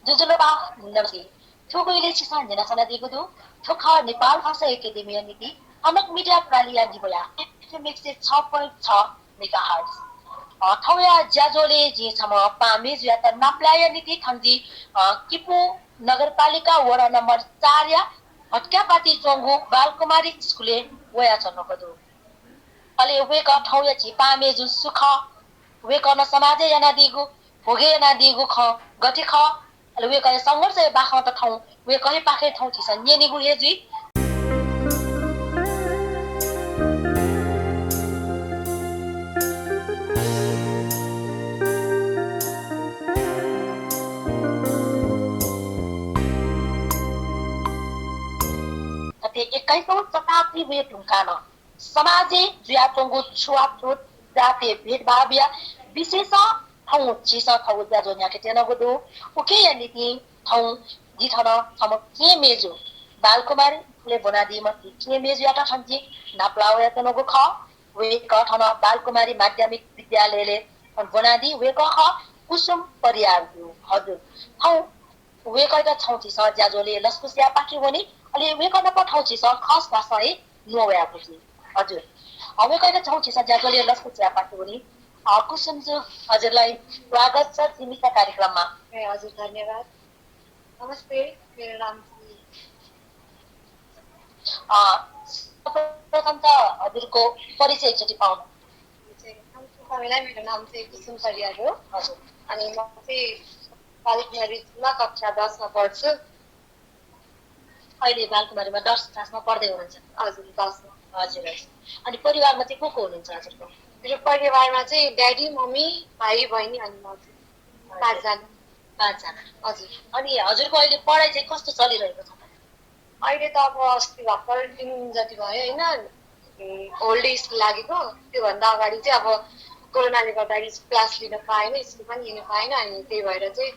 जुजुलबा नबसी थोगोइले चिसान जना सना दिगुदु थोखा नेपाल भाषा एकेडेमी नीति अनक मिडिया प्रणाली या दिबया एफएम 106.6 मेगाहर्ट्ज थौया ज्याजोले जे छम पामे ज्या त नाप्लाय नीति थन्जी किपु नगरपालिका वडा नम्बर 4 या हटक्यापाती जोंगु बालकुमारी स्कुले वया छनकदु अले वेक थौया छि पामे जु सुख वेक न समाजे याना दिगु भोगे याना दिगु ख गति ख अले वेक संघर्ष बाख त थौ वेक पाखे थौ छि सन्ये निगु हेजु ते 21औं शताब्दी वे ढुङ्कान समाजे ज्यातोंगु छुवाछुत जाते भेदभाव या विशेष थौ चिस थौ ज्याजो न्याके तेनगुदु उके यानिति थौ दिथन सम के मेजु बालकुमारी ले बनादी मति के मेजु याटा छन्जी नाप्लाव या तेनगु ख वे कथन बालकुमारी माध्यमिक विद्यालयले बनादी वे कह कुसुम परियार हजुर थौ वे कहिदा छौ चिस ज्याजोले लस्कुसिया पाकी होनी अले वे कन पठाउँछि स खास भाषा है नोया पुछि हजुर वे कहिदा छौ चिस ज्याजोले लस्कुसिया पाकी होनी कुसुम जो हजुरलाई स्वागत छ जिमिसा कार्यक्रममा ए हजुर धन्यवाद नमस्ते मेरो नाम प्रथम त हजुरको परिचय एकचोटि पाउनु सबैलाई मेरो नाम चाहिँ कुसुम परियार हो हजुर अनि म चाहिँ बालकुमारीमा कक्षा 10 मा पढ्छु अहिले बालकुमारीमा 10 क्लासमा पढ्दै हुनुहुन्छ हजुर 10 मा हजुर अनि परिवारमा चाहिँ को हुनुहुन्छ हजुरको मेरो परिवारमा चाहिँ ड्याडी मम्मी भाइ बहिनी अनि म चाहिँ 5 जना हजुर अनि हजुरको अहिले पढाइ चाहिँ कस्तो चलिरहेको छ अहिले त अब अस्ति भर्खर 3 दिन जति भयो हैन होल्ड डे स्कुल लागेको त्यो भन्दा अगाडि चाहिँ अब कोरोनाले गर्दाखेरि क्लास लिन पाएन स्कुल पनि लिन पाएन अनि त्यही भएर चाहिँ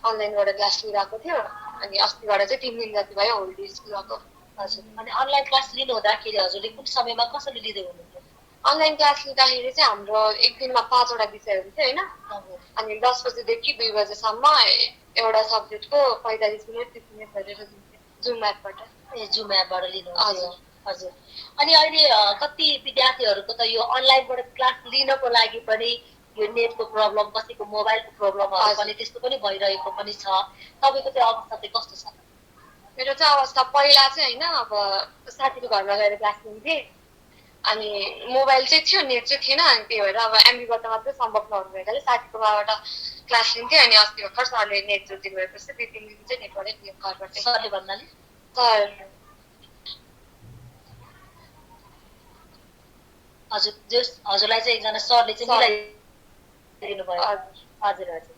अनलाइनबाट क्लास लिइरहेको थियो अनि अस्तिबाट चाहिँ 3 दिन जति भयो होल्ड डे स्कुल आएको हजुर अनि अनलाइन क्लास लिनु हुँदाखेरि हजुरले कुन समयमा कसरी लिँदै हुनुहुन्थ्यो अनलाइन क्लास लिँदाखेरि चाहिँ हाम्रो एक दिनमा 5 वटा विषय हुन्थ्यो हैन अनि 10 बजेदेखि 2 बजेसम्म एउटा सब्जेक्टको 45 मिनेट 30 मिनेट गरेर दिन्थ्यो जुम एपबाट जुम एपबाट लिनु हजुर हजुर अनि अहिले कति विद्यार्थीहरूको त यो अनलाइनबाट क्लास लिनको लागि पनि यो नेटको प्रब्लम कसैको मोबाइलको प्रब्लमहरु पनि त्यस्तो पनि भइरहेको पनि छ तपाईको चाहिँ अवस्था चाहिँ कस्तो छ मेरो चाहिँ अवस्था पहिला चाहिँ हैन अब साथीको घरमा गएर क्लास लिन्थे अनि मोबाइल चाहिँ थियो नेट चाहिँ थिएन अनि त्यही भएर अब एमबीबाट मात्रै सम्भव नहुँदैले साथीकोबाट क्लास लिन्थे अनि अस्ति भर्खर सरले नेट जोडिदिनु भएपछि 2-3 दिन चाहिँ नेटबाटै लियो घरबाट सरले भन्नाले सर हजुर हजुरलाई चाहिँ एकजना सरले चाहिँ मिलाइदिनु भयो हजुर हजुर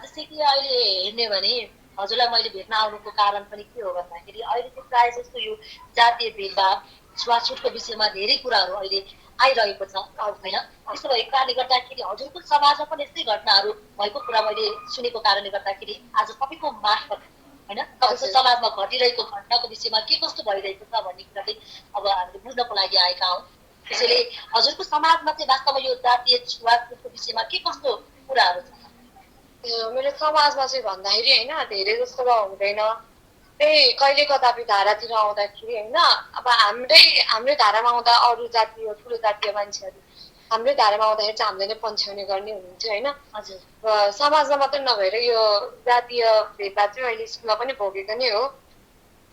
जस्तै कि अहिले हेर्ने भने हजुरलाई मैले भेट्न आउनुको कारण पनि के हो भन्दाखेरि अहिले चाहिँ प्रायः जस्तो यो जातीय भेदभाव छुवाछुतको विषयमा धेरै कुराहरू अहिले आइरहेको छ हैन त्यसो भएको कारणले गर्दाखेरि हजुरको समाजमा पनि यस्तै घटनाहरू भएको कुरा मैले सुनेको कारणले गर्दाखेरि आज तपाईको मार्फत हैन तपाईको समाजमा घटिरहेको घटनाको विषयमा के कस्तो भइरहेको छ भन्ने कुरा चाहिँ अब हामीले बुझ्नको लागि आएका हौं त्यसैले हजुरको समाजमा चाहिँ वास्तवमा यो जातीय छुवाछुतको विषयमा के कस्तो कुराहरू छ मेरो समाजमा चाहिँ भन्दाखेरि हैन धेरै जस्तो हुँदैन त्यही कहिले कदापि धारातिर आउँदाखेरि हैन अब हाम्रै धारामा आउँदा अरु जातीय ठुलो जातीय मान्छेहरू हाम्रै धारामा आउँदाखेरि चाहिँ हामीले नै पन्छ्याउने गर्ने हुनुहुन्छ हैन हजुर समाजमा मात्र नभएर यो जातीय भेदभाव चाहिँ अहिले स्कुलमा पनि भोगेको नै हो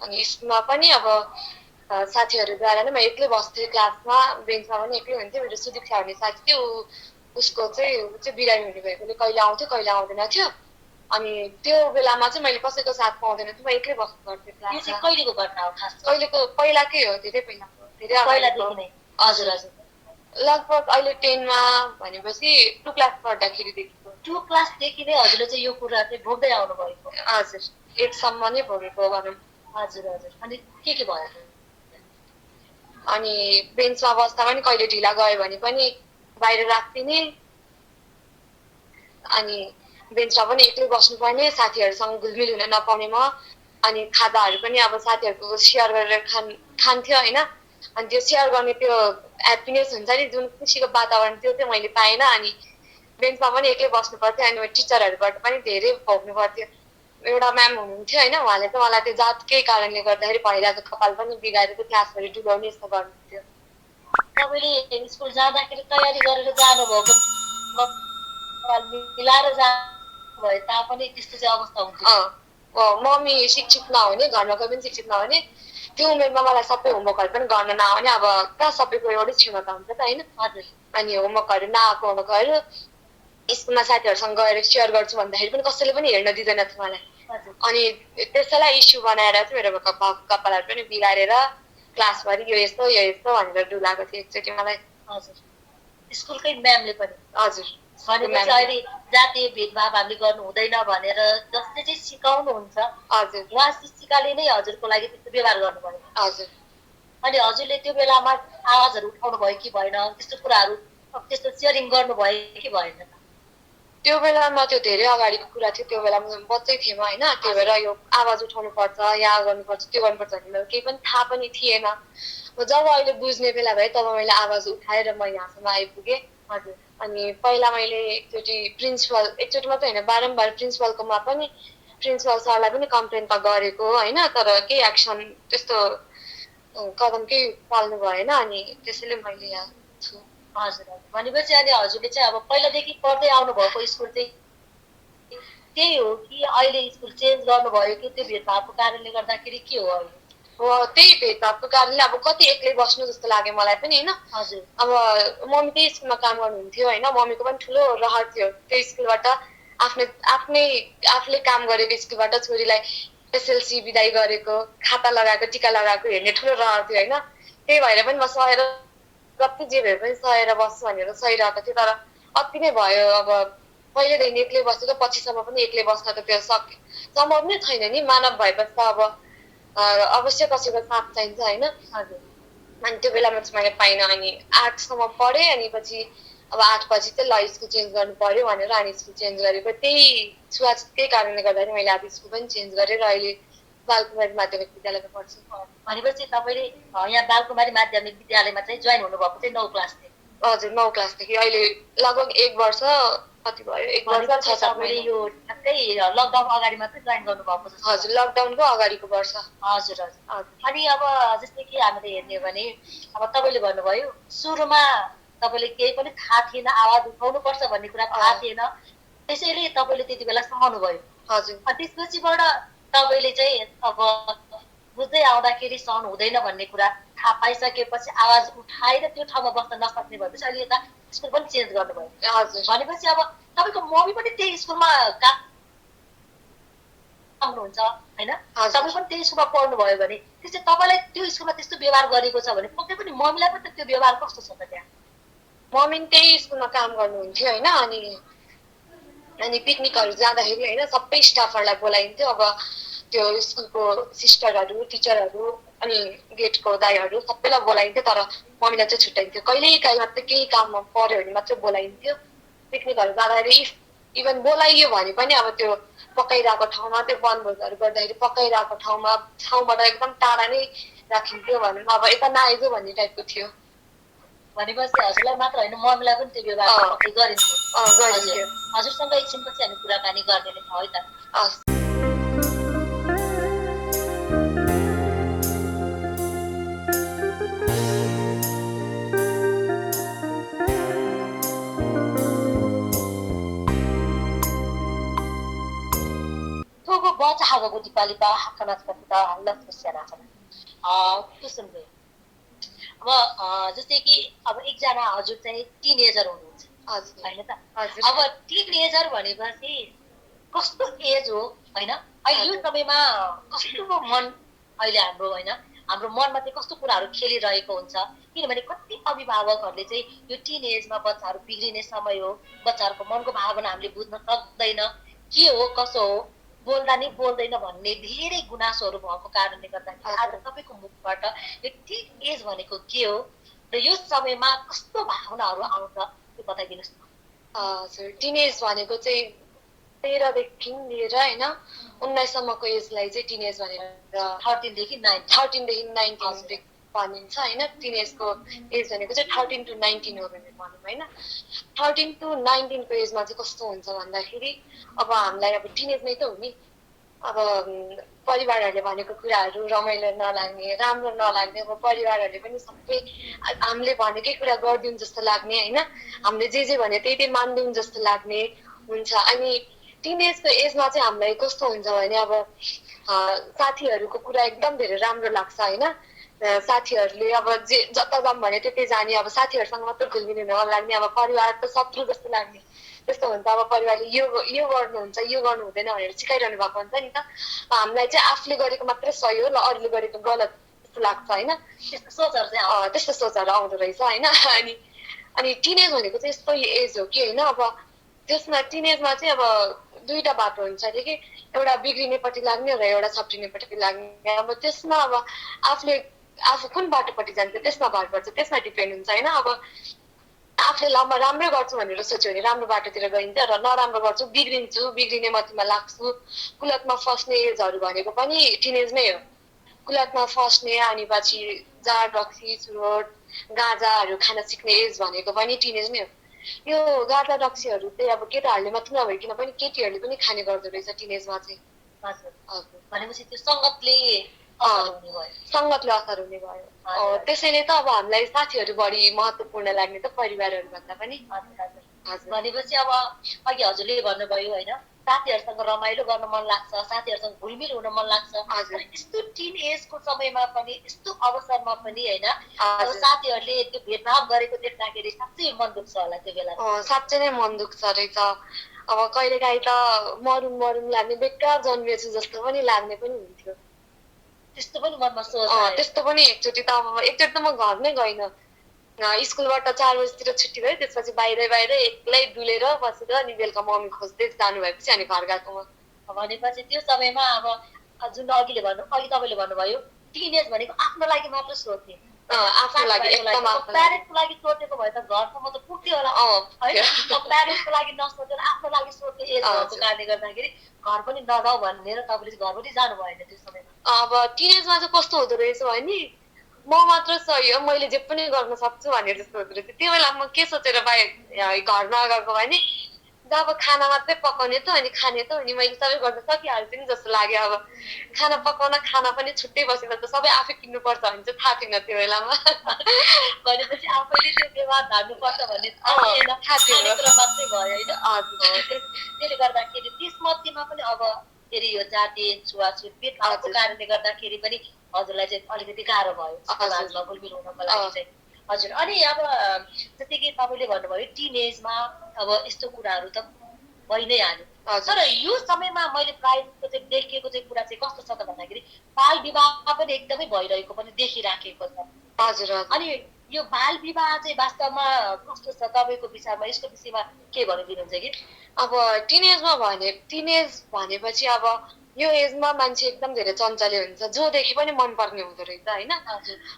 अनि स्कुलमा पनि अब साथीहरूद्वारा नै म एक्लै बस्थेँ क्लासमा बेन्चमा पनि एक्लै हुन्थेँ मेरो सुदीक्षा भन्ने साथी थियो उसको चाहिँ बिरामी हुने भएकोले कहिले आउँथ्यो कहिले आउँदैन थियो अनि त्यो बेलामा चाहिँ मैले कसैको साथ पाउँदैन थियो म एक्लै बस्नु पर्थ्यो क्लासमा यो चाहिँ कहिलेको घटना हो खास कहिलेको पहिलाकै हो धेरै पहिलाको धेरै पहिलादेखि नै हजुर हजुर लगभग अहिले 10 मा भनेपछि 2 क्लास पढ्दाखेरि देखेको 2 क्लास देखि नै हजुरले चाहिँ यो कुरा चाहिँ भोग्दै आउनु भएको हजुर 8 सम्म नै भोगेको भनौं हजुर हजुर अनि के भयो अनि बेन्चमा बस्दा पनि कहिले ढिला गयो भने पनि बाहिर राख्दिने अनि बेन्चमा पनि एक्लै बस्नुपर्ने साथीहरुसँग घुलमिल हुन नपाउने म अनि खादाहरु पनि अब साथीहरुको शेयर गरेर खान्थ्यो हैन अनि त्यो शेयर गर्ने त्यो ह्याप्पीनेस हुन्छ नि जुन खुशीको वातावरण त्यो चाहिँ मैले पाएन अनि बेन्चमा पनि एक्लै बस्नु पर्थ्यो अनि टिचरहरुबाट पनि धेरै भोग्नु पर्थ्यो एउटा म्याम हुनुहुन्थ्यो होइन, उहाँले चाहिँ मलाई त्यो जातकै कारणले गर्दाखेरि भइरहेको कपाल पनि बिगारेर त्यो क्लासभरि डुबाउने यस्तो गर्नुहुन्थ्यो। तपाईँले स्कुल जाँदाखेरि तयारी गरेर जानुभएको मिलाएर जानुभए तापनि त्यस्तो चाहिँ अवस्था हुन्थ्यो। मम्मी शिक्षित नहुने, घरमा कोही पनि शिक्षित नहुने, त्यो उमेरमा मलाई सबै होमवर्कहरू पनि गर्न नआउने। अब कहाँ सबैको एउटै क्षमता हुन्छ त होइन। अनि होमवर्कहरू नआएको होमवर्कहरू स्कुलमा साथीहरूसँग गएर सेयर गर्छु भन्दाखेरि पनि कसैले पनि हेर्न दिँदैन थियो मलाई। अनि त्यसैलाई इस्यु बनाएर चाहिँ मेरो कपालहरू पनि बिगारेर क्लासभरि यो यस्तो भनेर डुलाएको थियो एकचोटि मलाई। हजुर, स्कुलकै म्यामले पनि? हजुर। भनेपछि अहिले जातीय भेदभाव हामीले गर्नु हुँदैन भनेर जसले चाहिँ सिकाउनुहुन्छ, हजुर, उहाँ शिक्षिकाले नै हजुरको लागि त्यस्तो व्यवहार गर्नुभयो? हजुर। अनि हजुरले त्यो बेलामा आवाजहरू उठाउनु भयो कि भएन, त्यस्तो कुराहरू त्यस्तो सेयरिङ गर्नुभयो कि भएन? त्यो बेलामा त्यो धेरै अगाडिको कुरा थियो, त्यो बेलामा बच्चै थिएँ म होइन, त्यो भएर यो आवाज उठाउनु पर्छ, यहाँ गर्नुपर्छ, त्यो गर्नुपर्छ भन्ने केही पनि थाहा पनि थिएन। जब अहिले बुझ्ने बेला भयो तब मैले आवाज उठाएर म यहाँसम्म आइपुगेँ। हजुर। अनि पहिला मैले एकचोटि प्रिन्सिपल, एकचोटि मात्रै होइन बारम्बार प्रिन्सिपलकोमा पनि, प्रिन्सिपल सरलाई पनि कम्प्लेन त गरेको होइन, तर केही एक्सन त्यस्तो कदम केही पाल्नु भएन। अनि त्यसैले मैले यहाँ छु। हजुर, भनेपछि अहिले हजुरले चाहिँ अब पहिलादेखि पढ्दै आउनुभएको स्कुल चाहिँ त्यही हो कि अहिले स्कुल चेन्ज गर्नुभयो कि त्यो भेदभावको कारणले गर्दाखेरि के हो अहिले? त्यही भेदभावको कारणले अब कति एक्लै बस्नु जस्तो लाग्यो मलाई पनि होइन। हजुर। अब मम्मी त्यही स्कुलमा काम गर्नुहुन्थ्यो होइन, मम्मीको पनि ठुलो रहर थियो त्यही स्कुलबाट आफूले काम गरेको स्कुलबाट छोरीलाई एसएलसी बिदाई गरेको, खाता लगाएको, टिका लगाएको हेर्ने ठुलो रहर थियो होइन। त्यही भएर पनि म सहेर जति जे भए पनि सहेर बस्छु भनेर सहिरहेको थिएँ। तर अति नै भयो, अब पहिलेदेखि एक्लै बसेको पछिसम्म पनि एक्लै बस्न त त्यो सम्भव नै छैन नि। मानव भएपछि त अब अवश्य कसैको साथ चाहिन्छ होइन। अनि त्यो बेलामा चाहिँ मैले पाइनँ। अनि 8सम्म पढेँ, अनि पछि अब 8 पछि चाहिँ ल स्कुल चेन्ज गर्नु पर्यो भनेर अनि स्कुल चेन्ज गरेको। त्यही कारणले गर्दाखेरि मैले अब स्कुल पनि चेन्ज गरेर अहिले बालकुमारी माध्यमिक विद्यालयमा पढ्छु। भनेपछि तपाईँले यहाँ बालकुमारी माध्यमिक विद्यालयमा चाहिँ जोइन हुनुभएको चाहिँ 9 क्लासदेखि? हजुर, 9 क्लासदेखि अहिले लगभग 1 वर्ष कति भयो, 1 वर्ष 6-7 महिना। यो ठ्याक्कै लकडाउन अगाडि मात्रै जोइन गर्नुभएको? हजुर, लकडाउनको अगाडिको वर्ष। हजुर हजुर। अनि अब जस्तै कि हामीले हेर्ने हो भने अब तपाईँले भन्नुभयो सुरुमा तपाईँले केही पनि थाहा थिएन, आवाज उठाउनु पर्छ भन्ने कुरा थाहा थिएन, त्यसैले तपाईँले त्यति बेला सहनु भयो। हजुर। त्यसपछिबाट तपाईँले चाहिँ अब बुझ्दै आउँदाखेरि सहनु हुँदैन भन्ने कुरा थाहा पाइसकेपछि आवाज उठाएर त्यो ठाउँमा बस्न नसक्ने भएपछि अहिले यता स्कुल पनि चेन्ज गर्नुभयो। हजुर। भनेपछि अब तपाईँको मम्मी पनि त्यही स्कुलमा काम गर्नुहुन्छ होइन, तपाईँ पनि त्यही स्कुलमा पढ्नुभयो भने त्यो चाहिँ तपाईँलाई त्यो स्कुलमा त्यस्तो व्यवहार गरेको छ भने पक्कै पनि मम्मीलाई पनि त्यो व्यवहार कस्तो छ त त्यहाँ? मम्मी त्यही स्कुलमा काम गर्नुहुन्थ्यो होइन। अनि पिकनिकहरू जाँदाखेरि होइन सबै स्टाफहरूलाई बोलाइन्थ्यो। अब त्यो स्कुलको सिस्टरहरू, टिचरहरू, अनि गेटको दाइहरू सबैलाई बोलाइन्थ्यो। तर मम्मीलाई चाहिँ छुट्याइन्थ्यो, कहिलेकाहीँ मात्रै केही काममा पऱ्यो भने मात्रै बोलाइन्थ्यो। पिकनिकहरू जाँदाखेरि इभन बोलाइयो भने पनि अब त्यो पकाइरहेको ठाउँमा, त्यो वनभोजहरू गर्दाखेरि पकाइरहेको ठाउँबाट एकदम टाढा नै राखिन्थ्यो भनौँ, अब यता नआइजो भन्ने टाइपको थियो। भनेपछि हजुरलाई मात्र होइन मम्मीलाई पनि त्यो व्यवहार गरिन्थ्यो? हजुरसँग एकछिनपछि हामी कुराकानी गर्ने नै छौँ है त। बच्चा हागको दिपाली बा हाकनाच पतिता हल्लस बस्याना छ कुसुम गयो। अब जस्तै कि अब एकजना हजुर चाहिँ टिनेजर हुनुहुन्छ होइन त? अब टिनेजर भनेपछि कस्तो एज हो होइन? अहिले यो समयमा कस्तो मन अहिले हाम्रो होइन, हाम्रो मनमा चाहिँ कस्तो कुराहरू खेलिरहेको हुन्छ? किनभने कति अभिभावकहरूले चाहिँ यो टिनेजमा बच्चाहरू बिग्रिने समय हो, बच्चाहरूको मनको भावना हामीले बुझ्न सक्दैन, के हो कसो हो, बोल्दा नि बोल्दैन भन्ने धेरै गुनासोहरू भएको कारणले गर्दाखेरि आज तपाईँको मुखबाट यो ठिक एज भनेको के हो र यो समयमा कस्तो भावनाहरू आउँछ त्यो बताइदिनुहोस् न। हजुर, टिनेज भनेको चाहिँ 13 देखि लिएर होइन 19 सम्मको एजलाई चाहिँ टिनेज भनेर 13 देखि 19 भनिन्छ होइन। टिनेजको एज भनेको चाहिँ 13 to 19 हो भनेर भनौँ होइन। 13 to 19 को एजमा चाहिँ कस्तो हुन्छ भन्दाखेरि अब हामीलाई अब टिनेज नै त हो नि, अब परिवारहरूले भनेको कुराहरू रमाइलो नलाग्ने राम्रो नलाग्ने अब परिवारहरूले पनि सबै हामीले भनेकै कुरा गरिदिउँ जस्तो लाग्ने होइन हामीले जे भने त्यही मानिदिउँ जस्तो लाग्ने हुन्छ अनि टिनेजको एजमा चाहिँ हामीलाई कस्तो हुन्छ भने अब साथीहरूको कुरा एकदम धेरै राम्रो लाग्छ होइन साथीहरूले अब जे जता जाऊँ भने त्यतै जाने अब साथीहरूसँग मात्र घुलमिल हुन मन लाग्ने अब परिवार त शत्रु जस्तो लाग्ने त्यस्तो हुन्छ अब परिवारले यो गर्नुहुन्छ यो गर्नु हुँदैन भनेर सिकाइरहनु भएको हुन्छ नि त हामीलाई चाहिँ आफूले गरेको मात्रै सही हो ल अरूले गरेको गलत जस्तो लाग्छ होइन त्यस्तो सोचहरू आउँदो रहेछ होइन अनि टिनेज भनेको चाहिँ यस्तो एज हो कि होइन अब त्यसमा टिनेजमा चाहिँ अब दुईटा बाटो हुन्छ अरे कि एउटा बिग्रिनेपट्टि लाग्ने र एउटा सप्रिनेपट्टि लाग्ने अब त्यसमा अब आफू कुन बाटोपट्टि जान्छ त्यसमा भर पर्छ त्यसमा डिपेन्ड हुन्छ होइन अब आफूले लम्बा राम्रो गर्छु भनेर सोच्यो भने राम्रो बाटोतिर गइन्छ र नराम्रो गर्छु बिग्रिन्छु बिग्रिने मतीमा लाग्छु कुलतमा फस्ने एजहरू भनेको पनि टिनेजमै हो कुलतमा फस्ने अनि पछि जाड रक्सी चुरोट गाँजाहरू खान सिक्ने एज भनेको पनि टिनेजमै हो यो गाँजा रक्सीहरू चाहिँ अब केटाहरूले मात्रै नभइकन पनि केटीहरूले पनि खाने गर्दो रहेछ टिनेजमा चाहिँ भनेपछि त्यो सङ्गतले असर हुने भयो त्यसैले त अब हामीलाई साथीहरू बढी महत्त्वपूर्ण लाग्ने त परिवारहरू भन्दा पनि भनेपछि अब अघि हजुरले भन्नुभयो होइन साथीहरूसँग रमाइलो गर्न मन लाग्छ साथीहरूसँग घुलमिल हुन मन लाग्छ यस्तो टिन एजको समयमा पनि यस्तो अवसरमा पनि होइन साथीहरूले त्यो भेदभाव गरेको देख्दाखेरि साँच्चै मन दुख्छ होला त्यो बेला साँच्चै नै मन दुख्छ रहेछ अब कहिलेकाहीँ त मरुङ लाग्ने बेकार जन्मिएछु जस्तो पनि लाग्ने पनि हुन्थ्यो त्यस्तो पनि मनमा सोच त्यस्तो पनि एकचोटि त म घर नै गइनँ स्कुलबाट 4 बजीतिर छुट्टी भयो त्यसपछि बाहिर एक्लै डुलेर बसेर अनि बेलुका मम्मी खोज्दै जानु भएपछि अनि घर गएको म भनेपछि त्यो समयमा अब जुन अघि तपाईँले भन्नुभयो टिनेज भनेको आफ्नो लागि मात्र सोच्ने आफ्नो लागि प्यारेन्टको लागि सोचेको भए त घरसम्म त पुग्थ्यो होला होइन प्यारेन्टको लागि नसोचेर आफ्नो लागि सोच्ने एज भएको कारणले गर्दाखेरि घर पनि नजाऊ भनेर तपाईँले घर पनि जानु भएन त्यो समयमा अब टिनेजमा चाहिँ कस्तो हुँदो रहेछ भने म मात्र सही हो मैले जे पनि गर्न सक्छु भनेर जस्तो हुँदो रहेछ त्यो बेला म के सोचेर बाहिर घर नगएको भने जब खाना मात्रै पकाउने त अनि खाने त अनि मैले सबै गर्न सकिहाल्छु नि जस्तो लाग्यो अब खाना पकाउन खाना पनि छुट्टै बसेर त सबै आफै किन्नुपर्छ भने चाहिँ थाहा थिएन त्यो बेलामा भनेपछि आफैले त्यो व्यवहार धार्नुपर्छ भन्ने थाहा थिएन मात्रै भयो होइन त्यसले गर्दाखेरि त्यसमध्येमा पनि अब फेरि यो जातीय छुवाछुत भेदभावको कारणले गर्दाखेरि पनि हजुरलाई चाहिँ अलिकति गाह्रो भयो समाजमा घुलमिल हुनको लागि चाहिँ हजुर अनि अब जस्तै कि तपाईँले भन्नुभयो टिनेजमा अब यस्तो कुराहरू त भइ नै हाल्यो तर यो समयमा मैले प्रायः चाहिँ देखेको चाहिँ कुरा चाहिँ कस्तो छ त भन्दाखेरि बाल विवाह पनि एकदमै भइरहेको पनि देखिराखेको छ हजुर अनि यो बाल विवाह चाहिँ वास्तवमा कस्तो छ तपाईँको विचारमा यसको विषयमा के भनिदिनुहुन्छ कि अब टिनेज भनेपछि अब यो एजमा मान्छे एकदम धेरै चञ्चले हुन्छ जो देखे पनि मनपर्ने हुँदो रहेछ होइन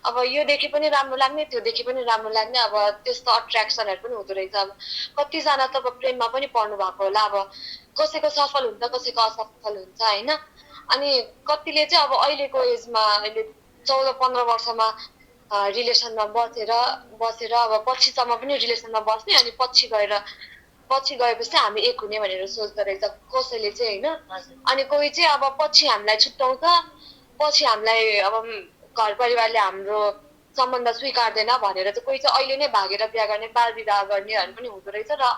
अब यो देखे पनि राम्रो लाग्ने त्यो देखे पनि राम्रो लाग्ने अब त्यस्तो अट्र्याक्सनहरू पनि हुँदो रहेछ अब कतिजना त अब प्रेममा पनि पर्नु भएको होला अब कसैको सफल हुन्छ कसैको असफल हुन्छ होइन अनि कतिले चाहिँ अब अहिलेको एजमा अहिले 14-15 वर्षमा रिलेसनमा बसेर अब पछिसम्म पनि रिलेसनमा बस्ने अनि पछि गएपछि हामी एक हुने भनेर सोच्दो रहेछ कसैले चाहिँ होइन अनि कोही चाहिँ अब पछि हामीलाई छुट्याउँछ पछि हामीलाई अब घर परिवारले हाम्रो सम्बन्ध स्वीकार्दैन भनेर चाहिँ कोही चाहिँ अहिले नै भागेर बिहा गर्ने बाल विवाह गर्नेहरू पनि हुँदो रहेछ र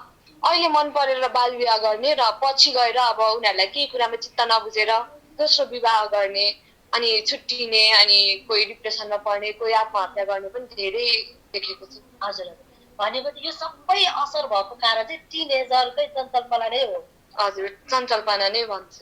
अहिले मन परेर बाल विवाह गर्ने र पछि गएर अब उनीहरूलाई केही कुरामा चित्त नबुझेर दोस्रो विवाह गर्ने अनि छुट्टिने अनि कोही डिप्रेसनमा पर्ने कोही आत्महत्या गर्ने पनि धेरै देखेको छु हजुर भनेपछि यो सबै असर भएको कारण चाहिँ टिनेजरकै चञ्चलपना नै हो हजुर चञ्चलपना नै भन्छु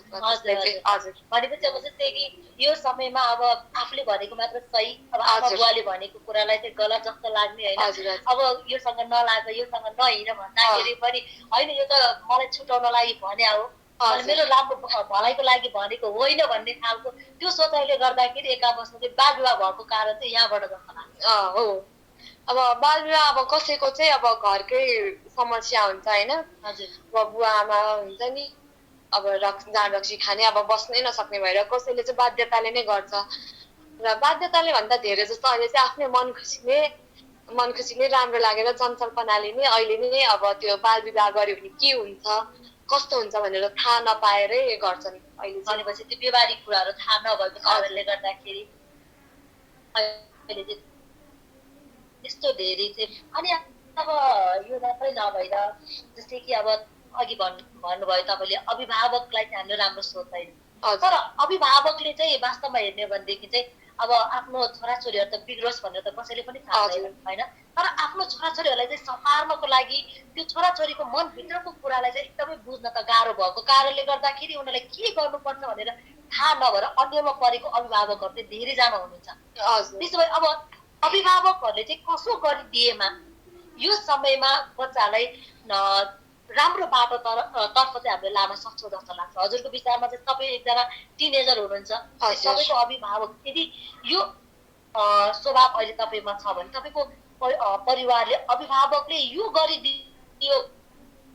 हजुर भनेपछि अब जस्तै कि यो समयमा अब आफूले भनेको मात्र सही अब आमा बुवाले भनेको कुरालाई चाहिँ गलत जस्तो लाग्ने होइन अब योसँग नलाग योसँग नहिँड भन्दाखेरि पनि होइन यो त मलाई छुटाउन लागि भने हो मेरो राम्रो भलाइको लागि भनेको होइन भन्ने खालको त्यो सोचाइले गर्दाखेरि एक आपसमा चाहिँ बाल विवाह भएको कारण चाहिँ यहाँबाट जस्तो लाग्छ हो अब बाल विवाह अब कसैको चाहिँ अब घरकै समस्या हुन्छ होइन अब बुवा आमा हुन्छ नि अब जाँड रक्सी खाने अब बस्नै नसक्ने भएर कसैले चाहिँ बाध्यताले नै गर्छ र बाध्यताले भन्दा धेरै जस्तो अहिले चाहिँ आफ्नै मन खुसीले राम्रो लागेर चञ्चलपनाले नै अहिले नै अब त्यो बाल विवाह गर्यो भने के हुन्छ कस्तो हुन्छ भनेर थाहा नपाएरै गर्छन् अहिले चाहिँ। भनेपछि त्यो व्यवहारिक कुराहरू थाहा नभएको कारणले गर्दाखेरि अहिले चाहिँ यस्तो धेरै चाहिँ अनि अब यो मात्रै नभएर जस्तै कि अब अघि भन्नुभयो तपाईँले अभिभावकलाई चाहिँ हामीले राम्रो सोच्दैन तर अभिभावकले चाहिँ वास्तवमा हेर्ने भनेदेखि चाहिँ अब आफ्नो छोराछोरीहरू त बिग्रोस् भनेर त कसैले पनि चाहदैन होइन तर आफ्नो छोराछोरीहरूलाई चाहिँ सपार्नको लागि त्यो छोराछोरीको मनभित्रको कुरालाई चाहिँ एकदमै बुझ्न त गाह्रो भएको कारणले गर्दाखेरि उनीहरूलाई के गर्नुपर्छ भनेर थाहा नभएर अन्यमा परेको अभिभावकहरू चाहिँ धेरैजना हुनुहुन्छ त्यसो भए अब अभिभावकहरूले चाहिँ कसो गरिदिएमा यो समयमा बच्चालाई राम्रो बाटो तर्फ चाहिँ हामीले लान सक्छौँ जस्तो लाग्छ हजुरको विचारमा चाहिँ तपाईँ एकजना टिनेजर हुनुहुन्छ सबैको अभिभावक यदि यो स्वभाव अहिले तपाईँमा छ भने तपाईँको परिवारले अभिभावकले यो गरिदियो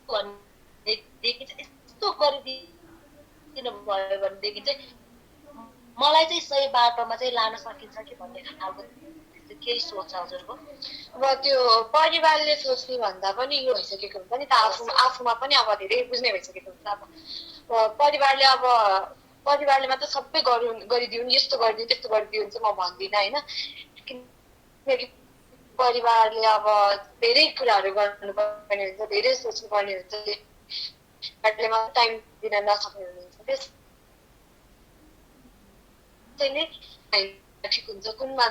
भनेदेखि चाहिँ यस्तो गरिदिनु भयो भनेदेखि चाहिँ मलाई चाहिँ सही बाटोमा चाहिँ लान सकिन्छ कि भन्ने खालको केही सोच हजुरको अब त्यो परिवारले सोच्ने भन्दा पनि यो भइसकेको हुन्छ नि त आफूमा पनि अब धेरै बुझ्ने भइसकेको हुन्छ अब परिवारले मात्र सबै गरिदिउन् यस्तो गरिदिउँ त्यस्तो गरिदिउँ चाहिँ म भन्दिनँ होइन किनकि परिवारले अब धेरै कुराहरू गर्नुपर्ने हुन्छ धेरै सोच्नुपर्ने हुन्छ टाइम दिन नसक्ने हुनुहुन्छ त्यसैले ठिक हुन्छ कुनमा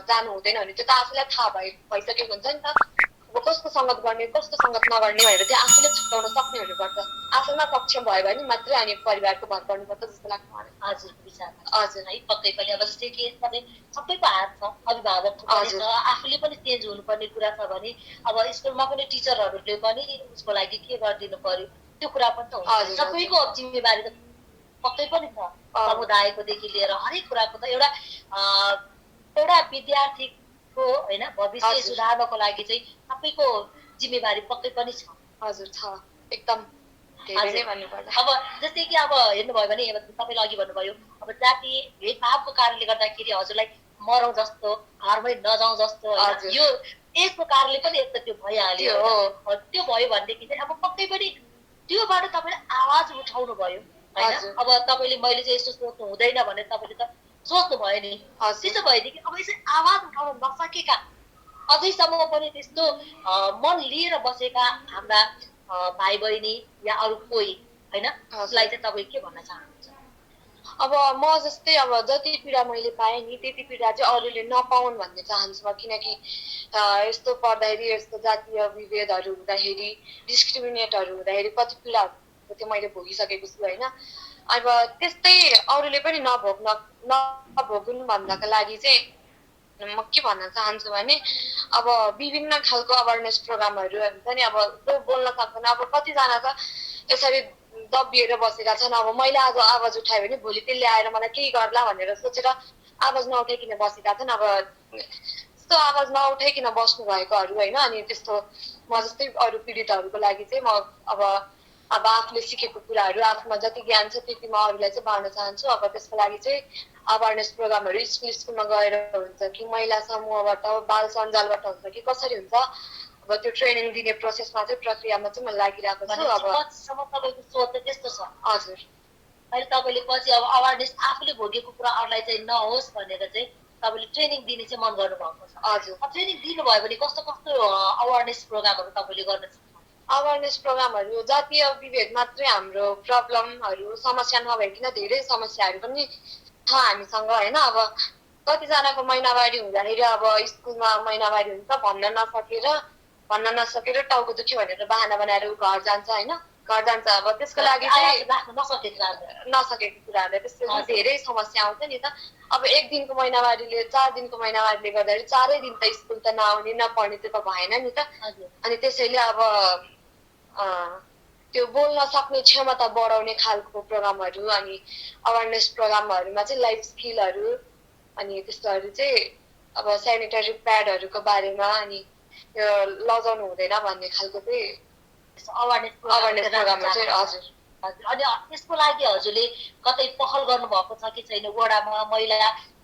जानु हुँदैन भने त्यो त आफूलाई थाहा भइसकेको हुन्छ नि त अब कस्तो सङ्गत गर्ने कस्तो सङ्गत नगर्ने भनेर चाहिँ आफूले छुट्याउन सक्ने हुनुपर्छ आफूमा सक्षम भयो भने मात्रै अनि परिवारको भर पर्नुपर्छ जस्तो लाग्छ मलाई हजुरको विचारमा हजुर है पक्कै पनि अब जस्तै कि यसमा चाहिँ सबैको हात छ अभिभावकको पनि छ आफूले पनि चेन्ज हुनुपर्ने कुरा छ भने अब स्कुलमा पनि टिचरहरूले पनि उसको लागि के गरिदिनु पर्यो त्यो कुरा पनि त हुन्छ सबैको जिम्मेवारी त पक्कै पनि छ समुदायकोदेखि लिएर हरेक कुराको त एउटा विद्यार्थीको होइन भविष्य सुधार्नको लागि चाहिँ सबैको जिम्मेवारी पक्कै पनि छ हजुर छ एकदम अब जस्तै कि अब हेर्नुभयो भने तपाईँले अघि भन्नुभयो अब जातीय भेदभावको कारणले गर्दाखेरि हजुरलाई मरौँ जस्तो घरमै नजाउँ जस्तो यो यसको कारणले पनि एक त त्यो भइहाल्यो त्यो भयो भनेदेखि चाहिँ अब पक्कै पनि त्योबाट तपाईँले आवाज उठाउनु भयो होइन अब तपाईँले मैले चाहिँ यस्तो सोच्नु हुँदैन भनेर तपाईँले त सोच्नु भयो नि त्यसो भएदेखि अब यसरी आवाज उठाउन नसकेका अझैसम्म पनि त्यस्तो मन लिएर बसेका हाम्रा भाइ बहिनी या अरू कोही होइन उसलाई चाहिँ तपाईँ के भन्न चाहनुहुन्छ अब म जस्तै अब जति पीडा मैले पाएँ नि त्यति पीडा चाहिँ अरूले नपाउन् भन्ने चाहन्छु म किनकि यस्तो पर्दाखेरि यस्तो जातीय विभेदहरू हुँदाखेरि डिस्क्रिमिनेटहरू हुँदाखेरि कति पीडाहरू चाहिँ मैले भोगिसकेको छु होइन अब त्यस्तै अरूले पनि नभोगुन् भन्नको लागि चाहिँ म के भन्न चाहन्छु भने अब विभिन्न खालको अवेरनेस प्रोग्रामहरू हुन्छ नि अब जो बोल्न सक्दैन अब कतिजना त यसरी दबिएर बसेका छन् अब मैले आज आवाज उठायो भने भोलि त्यसले आएर मलाई केही गर्ला भनेर सोचेर आवाज नउठाइकन बसेका छन् अब त्यस्तो आवाज नउठाइकन बस्नु भएकोहरू होइन अनि त्यस्तो म जस्तै अरू पीडितहरूको लागि चाहिँ म अब आफूले सिकेको कुराहरू आफूमा जति ज्ञान छ त्यति म अरूलाई चाहिँ बाँड्न चाहन्छु अब त्यसको लागि चाहिँ अवेरनेस प्रोग्रामहरू स्कुलमा गएर हुन्छ कि महिला समूहबाट बाल सञ्जालबाट हुन्छ कि कसरी हुन्छ अब त्यो ट्रेनिङ दिने प्रोसेसमा चाहिँ प्रक्रियामा चाहिँ म लागिरहेको छु अब तपाईँको सोच चाहिँ त्यस्तो छ हजुर अहिले तपाईँले पछि अब अवेरनेस आफूले भोगेको कुरा अरूलाई चाहिँ नहोस् भनेर चाहिँ तपाईँले ट्रेनिङ दिने चाहिँ मन गर्नुभएको छ हजुर ट्रेनिङ दिनुभयो भने कस्तो कस्तो अवेरनेस प्रोग्रामहरू तपाईँले गर्न सक्नुहुन्छ अवेरनेस प्रोग्रामहरू जातीय विभेद मात्रै हाम्रो प्रब्लमहरू समस्या नभइकन धेरै समस्याहरू पनि छ हामीसँग होइन अब कतिजनाको महिनावारी हुँदाखेरि अब स्कुलमा महिनावारी हुन्छ भन्न नसकेर टाउको दुख्यो भनेर बाहना बनाएर घर जान्छ होइन घर जान्छ अब त्यसको लागि चाहिँ नसकेको कुराहरूले त्यसको धेरै समस्या आउँछ नि त अब एक दिनको महिनावारीले 4 दिनको महिनावारीले गर्दाखेरि 4 दिन त स्कुल त नआउने नपढ्ने त्यो त भएन नि त अनि त्यसैले अब त्यो बोल्न सक्ने क्षमता बढाउने खालको प्रोग्रामहरू अनि अवेरनेस प्रोग्रामहरूमा चाहिँ लाइफ स्किलहरू अनि त्यस्तोहरू चाहिँ अब सेनिटरी प्याडहरूको बारेमा अनि यो लजाउनु हुँदैन भन्ने खालको चाहिँ अवेरनेस प्रोग्राममा चाहिँ हजुर अनि त्यसको लागि हजुरले कतै पहल गर्नुभएको छ कि छैन वडामा महिला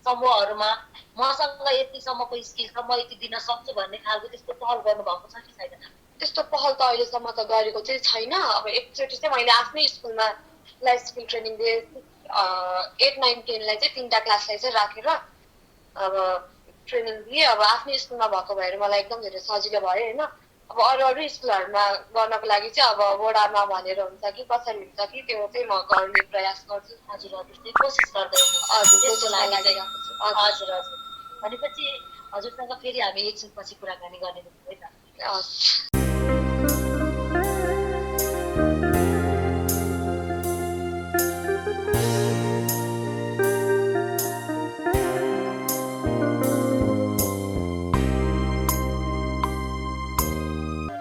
समूहहरूमा मसँग यतिसम्मको स्किल छ म यति दिन सक्छु भन्ने खालको त्यस्तो पहल गर्नुभएको छ कि छैन त्यस्तो पहल त अहिलेसम्म त गरेको चाहिँ छैन। अब एकचोटि चाहिँ मैले आफ्नै स्कुलमा लाइफ स्किल ट्रेनिङ दिएँ। 8, 9, 10 लाई चाहिँ 3टा क्लासलाई चाहिँ राखेर अब ट्रेनिङ दिएँ। अब आफ्नै स्कुलमा भएको भएर मलाई एकदम धेरै सजिलो भयो होइन। अब अरू स्कुलहरूमा गर्नको लागि चाहिँ अब वडामा भनेर हुन्छ कि कसरी हुन्छ कि त्यो चाहिँ म गर्ने प्रयास गर्छु। हजुर हजुर चाहिँ कोसिस गर्दै हुनुहुन्छ हजुर त्यसको त्यसको लागि लागि चाहिँ हजुर हजुर भनेपछि हजुरसँग फेरि हामी एकछिनपछि कुराकानी गर्ने है त। हस्।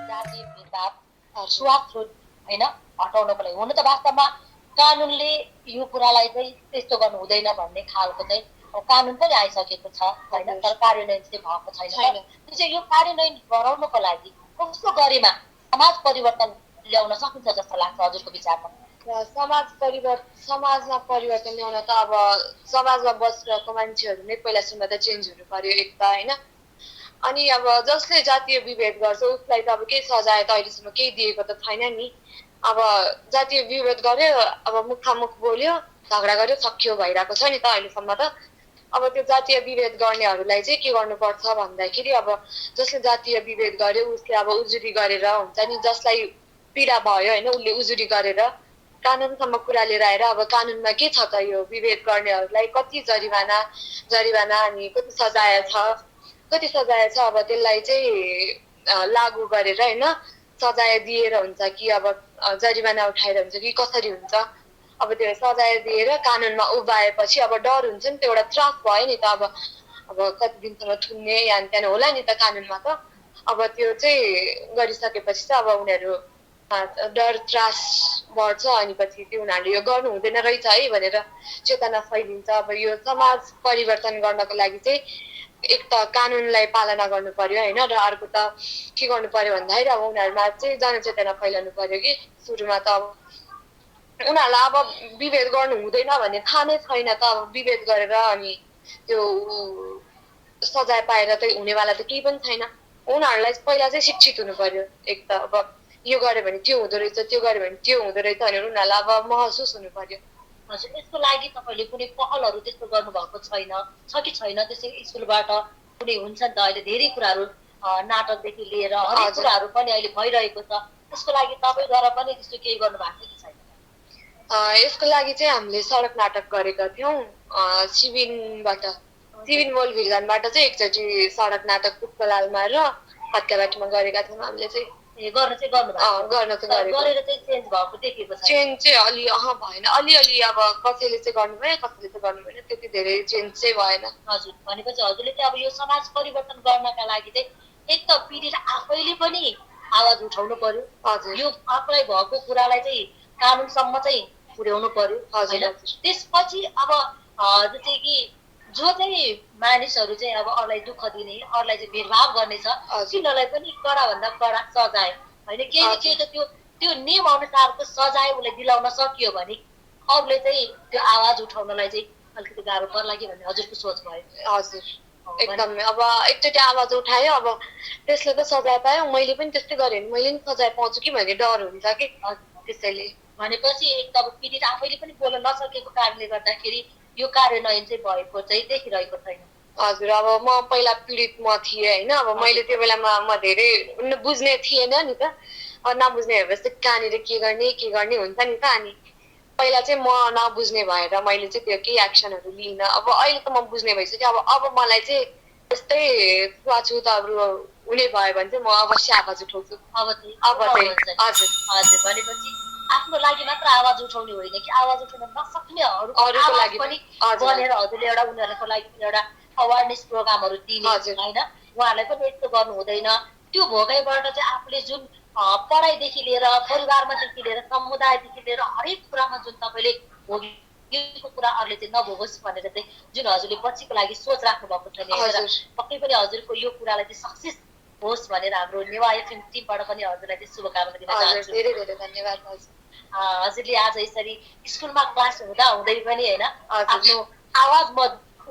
जातीय भेदभाव छुवाछुत होइन हटाउनको लागि हुन त वास्तवमा कानुनले यो कुरालाई चाहिँ त्यस्तो गर्नु हुँदैन भन्ने खालको चाहिँ कानुन पनि आइसकेको छ होइन, तर कार्यान्वयन चाहिँ भएको छैन। त्यो चाहिँ यो कार्यान्वयन गराउनको लागि कस्तो गरेमा समाज परिवर्तन ल्याउन सकिन्छ जस्तो लाग्छ हजुरको विचारमा? समाजमा परिवर्तन ल्याउन त अब समाजमा बसिरहेको मान्छेहरू नै पहिला सुरुमा त चेन्ज हुनु पर्यो एक त होइन। अनि अब जसले जातीय विभेद गर्छ उसलाई त अब केही सजाय त अहिलेसम्म केही दिएको त छैन नि। अब जातीय विभेद गर्यो, अब मुखामुख बोल्यो, झगडा गर्यो, सक्यो भइरहेको छ नि त अहिलेसम्म त। अब त्यो जातीय विभेद गर्नेहरूलाई चाहिँ के गर्नुपर्छ भन्दाखेरि अब जसले जातीय विभेद गर्यो उसले अब उजुरी गरेर हुन्छ नि, जसलाई पीडा भयो होइन उसले उजुरी गरेर कानुनसम्म कुरा लिएर आएर अब कानुनमा के छ त यो विभेद गर्नेहरूलाई कति जरिवाना अनि कति सजाय छ अब त्यसलाई चाहिँ लागू गरेर होइन सजाय दिएर हुन्छ कि अब जरिवाना उठाएर हुन्छ कि कसरी हुन्छ। अब त्यो सजाय दिएर कानुनमा उभाएपछि अब डर हुन्छ नि, त्यो एउटा त्रास भयो नि त। अब कति दिनसम्म थुन्ने या त्यहाँ होला नि त कानुनमा त। अब त्यो चाहिँ गरिसकेपछि चाहिँ अब उनीहरू डर त्रास बढ्छ अनि पछि त्यो उनीहरूले यो गर्नु हुँदैन रहेछ है भनेर चेतना फैलिन्छ। अब यो समाज परिवर्तन गर्नको लागि चाहिँ एक त कानुनलाई पालना गर्नु पर्यो होइन, र अर्को त के गर्नु पर्यो भन्दाखेरि अब उनीहरूमा चाहिँ जनचेतना फैलाउनु पर्यो कि सुरुमा त अब उनीहरूलाई अब विभेद गर्नु हुँदैन भन्ने थाहा नै छैन त। अब विभेद गरेर अनि त्यो सजाय पाएर त हुनेवाला त केही पनि छैन। उनीहरूलाई पहिला चाहिँ शिक्षित हुनु पर्यो एक त। अब यो गर्यो भने त्यो हुँदो रहेछ, त्यो गर्यो भने त्यो हुँदो रहेछ भनेर उनीहरूलाई अब महसुस हुनु पर्यो। हजुर यसको लागि तपाईँले कुनै पहलहरू त्यस्तो गर्नुभएको छैन छ कि छैन? त्यसै स्कुलबाट कुनै हुन्छ नि त अहिले धेरै कुराहरू नाटकदेखि लिएर हरेक कुराहरू पनि अहिले भइरहेको छ, त्यसको लागि तपाईँद्वारा पनि त्यस्तो केही गर्नु भएको छ कि छैन? यसको लागि चाहिँ हामीले सडक नाटक गरेका थियौँ सिबिन मोल भिजनबाट चाहिँ एकचोटि सडक नाटक पुष्पलालमा र हत्याबाटीमा गरेका थियौँ हामीले चाहिँ। गर्न चाहिँ गरेर चाहिँ चेन्ज भएको देखिएको छ? चेन्ज चाहिँ भएन, अलिअलि अब कसैले चाहिँ गर्नुभयो कसैले चाहिँ गर्नु भएन, त्यति धेरै चेन्ज चाहिँ भएन। हजुर भनेपछि हजुरले चाहिँ अब यो समाज परिवर्तन गर्नका लागि चाहिँ एक त पीडित आफैले पनि आवाज उठाउनु पर्यो, हजुर यो आफूलाई भएको कुरालाई चाहिँ कानुनसम्म चाहिँ पुर्याउनु पर्यो होइन। त्यसपछि अब जस्तै कि जो चाहिँ मानिसहरू चाहिँ अब अरूलाई दुःख दिने अरूलाई चाहिँ भेदभाव गर्ने छ तिनीहरूलाई पनि कडाभन्दा कडा सजाय होइन केही त त्यो नियम अनुसारको सजाय उसलाई दिलाउन सकियो भने अरूले चाहिँ त्यो आवाज उठाउनलाई चाहिँ अलिकति गाह्रो पर्ला कि भन्ने हजुरको सोच भयो? हजुर एकदमै। अब एकचोटि आवाज उठायो अब त्यसले त सजाय पायो, मैले पनि त्यस्तै गरेँ भने मैले पनि सजाय पाउँछु कि भन्ने डर हुन्छ कि त्यसैले। भनेपछि एक त अब पीडित आफैले पनि बोल्न नसकेको कारणले गर्दाखेरि यो कार्यान्वयन चाहिँ भएको चाहिँ देखिरहेको छैन। हजुर अब म पहिला पीडित म थिएँ होइन, अब मैले त्यो बेलामा म धेरै बुझ्ने थिएन नि त। नबुझ्ने भएपछि कहाँनिर के गर्ने हुन्छ नि त। अनि पहिला चाहिँ म नबुझ्ने भएर मैले चाहिँ त्यो केही एक्सनहरू लिइनँ। अब अहिले त म बुझ्ने भइसक्यो। अब मलाई चाहिँ त्यस्तै छुवाछुतहरू हुने भयो भने चाहिँ म अवश्य आवाज उठाउँछु। अब चाहिँ हजुर भनेपछि आफ्नो लागि मात्र आवाज उठाउने होइन कि आवाज उठाउन नसक्नेहरूको लागि पनि बनेर हजुरले एउटा उनीहरूको लागि एउटा अवेरनेस प्रोग्रामहरू दिने होइन, उहाँहरूलाई पनि यस्तो गर्नु हुँदैन। त्यो भोगाइबाट चाहिँ आफूले जुन पढाइदेखि लिएर परिवारमादेखि लिएर समुदायदेखि लिएर हरेक कुरामा जुन तपाईँले भोगेको कुरा अरूले चाहिँ नभोगोस् भनेर चाहिँ जुन हजुरले पछिको लागि सोच राख्नु भएको छ नि, पक्कै पनि हजुरको यो कुरालाई चाहिँ सक्सेस होस् भनेर हाम्रो नेवा एफएम टिमबाट पनि हजुरलाई चाहिँ शुभकामना दिन चाहन्छु। धेरै धेरै धन्यवाद। हजुरले आज यसरी स्कुलमा क्लास हुँदा हुँदै पनि होइन आफ्नो आवाज म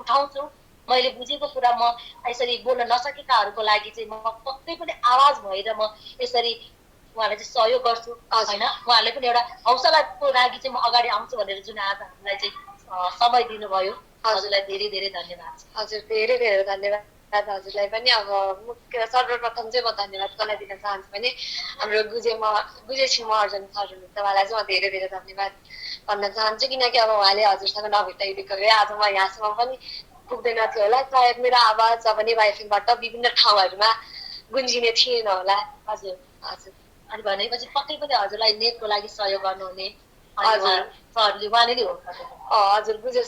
उठाउँछु मैले बुझेको कुरा म यसरी बोल्न नसकेकाहरूको लागि चाहिँ म पक्कै पनि आवाज भएर म यसरी उहाँलाई चाहिँ सहयोग गर्छु हैन उहाँले पनि एउटा हौसलाको लागि चाहिँ म अगाडि आउँछु भनेर जुन आज हामीलाई चाहिँ समय दिनुभयो हजुरलाई धेरै धेरै धन्यवाद हजुर धेरै धेरै धन्यवाद हजुरलाई पनि अब मुख्य सर्वप्रथम चाहिँ म धन्यवाद गर्न दिन चाहन्छु भने हाम्रो गुजे छि महर्जन सर हुनुहुन्छ उहाँलाई चाहिँ म धेरै धेरै धन्यवाद भन्न चाहन्छु किनकि अब उहाँले हजुरसँग नभेटाइदिएको भए आज म यहाँसम्म पनि पुग्दैन थियो होला सायद मेरो आवाज अब नेवा एफएमबाट विभिन्न ठाउँहरूमा गुन्जिने थिएन होला हजुर हजुर अनि भनेपछि पक्कै पनि हजुरलाई नेटको लागि सहयोग गर्नुहुने हजुर सरले उहाँले नै हो हजुर गुजे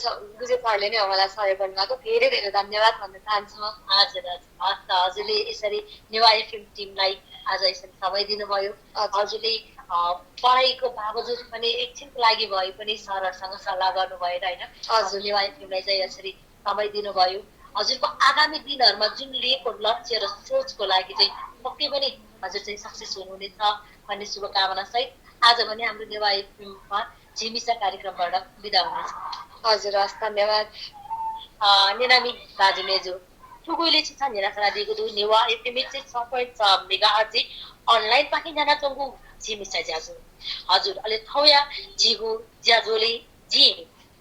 सरले नै मलाई सहयोग गर्नुभएको धेरै धेरै धन्यवाद भन्न चाहन्छु म हजुर हजुर हजुरले यसरी नेवा एफएम टिमलाई आज यसरी समय दिनुभयो हजुरले पढाइको बावजुद पनि एकछिनको लागि भए पनि सरहरूसँग सल्लाह गर्नु भएर होइन हजुर नेवा एफएमलाई चाहिँ यसरी समय दिनुभयो हजुरको आगामी दिनहरूमा जुन लिएको लक्ष्य र सोचको लागि चाहिँ पक्कै पनि हजुर चाहिँ सक्सेस हुनुहुनेछ भन्ने शुभकामना सहित आज भने हाम्रो नेवा एफएममा झी मिसा कार्यक्रमबाट बिदा हुनेछ हजुर हस् धन्यवाद नेनामी दाजु मेजो ठुगोले छिसा नेरासरा दिएको दु नेवा एफएम 6.6 मेगाहर्ज अनलाइन पाखि जाना चंगु झी मिसा ज्याजु हजुर अले थौया झिगु ज्याजुले जी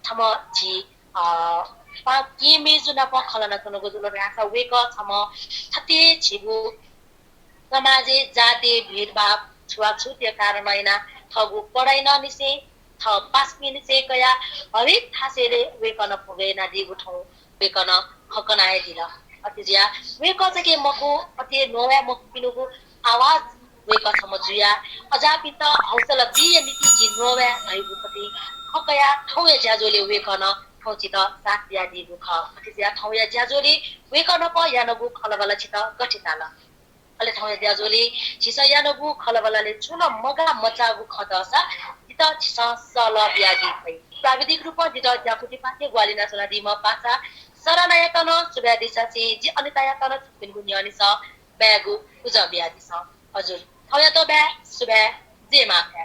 थम झी पा के मेजु न पखलना कनको जुल रासा वेक छम थते झिगु समाजे जाति भेदभाव छुवाछुतका कारण हैन थगु पढाइ ननिसे थ पास मिनिसे कया हरेक थासेले वेकन पुगेन दिगु ठौ वेकन हकनाए दिला अतिज्या वेक चाहिँ मको अति नोया मकिनुको आवाज वेक छम जुया अजापित हौसला दिए नीति जिनोया भइगु कति हकया ठौया ज्याजोले वेकन ठौचित साथ दिया दिगु ख अतिज्या ठौया ज्याजोले वेकन प यानगु खलबल छित गठिताला अले ठौया ज्याजोले छिसा यानगु खलबलले चुन मगा मचागु खदसा जित छिसा सल ब्यागी भई प्राविधिक रूपमा जित ज्याकुटी पाटे ग्वालिना सला दिमा पासा सरहना याकन सुब्या दिशा चाहिँ जी अनिता याकन छुपिन गुन्यानी छ ब्यागु उजा ब्यादी छ हजुर थौया त ब्या सुब्या जे माथ्या